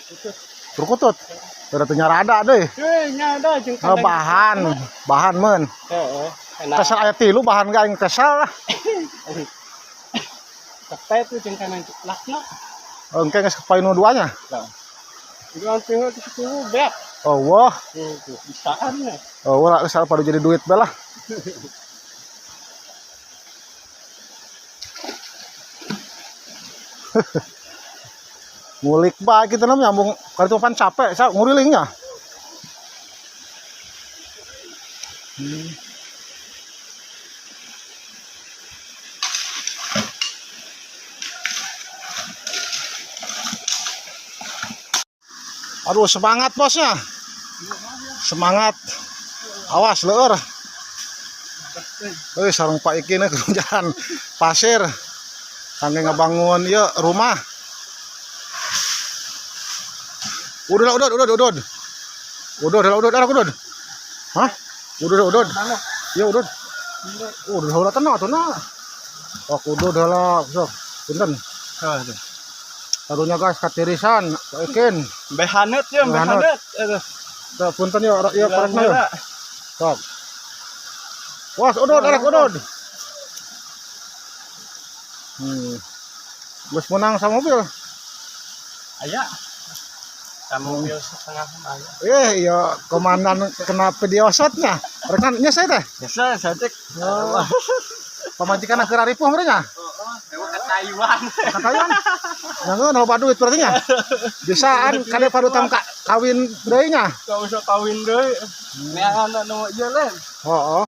Perkutut. Perkutut. Udah teu nyarada deui. Eh, nyada jeung Oh, bahan, bahan men. Heeh. Enak. Kesel aya tilu bahan ge aing kesel lah. Cepet tuh jeung kana jeplakna. Oh, engke geus kepoin nu duanya. Lah. Itu teh itu beak. Oh, wah. Tuh, bisaan ya. Oh, wah, geus pada jadi duit bae lah. Ngulik bae kita nam nyambung kali itu pan capek, sa ngurilingnya. Aduh, semangat bosnya. Semangat. Awas leur. Euy, sareng Pak Iki nih jalan pasir. Kangge ngebangun ieu rumah. Udah, udah, udah, udah. Udah, udah, udah, udah, udah. Hah? Udah, udah. Ya udah. Udah, udah tenang atuh nah. Oh, udah, udah lah, sok. Punten. Karunya guys katirisan, Pak Ikin. Behanet ya, Behanet. behanet. Aduh. Tuh, punten yo, yo korekna yo. Sok. Was, udud, arek udud. Geus menang sama mobil. Aya. Sama mobil setengah sama aya. Eh, iya, komandan kena video shotnya. Rekan nya saya teh. Biasa saya cek. Oh. Pamajikan keur ripuh merenya. Oh, ke Taiwan. Ka Taiwan. Nyangeun loba duit berarti nya. Bisaan kade padutan ka, kawin deui nya. Kau usah kawin deui. Neangan nu ieu lain. Heeh.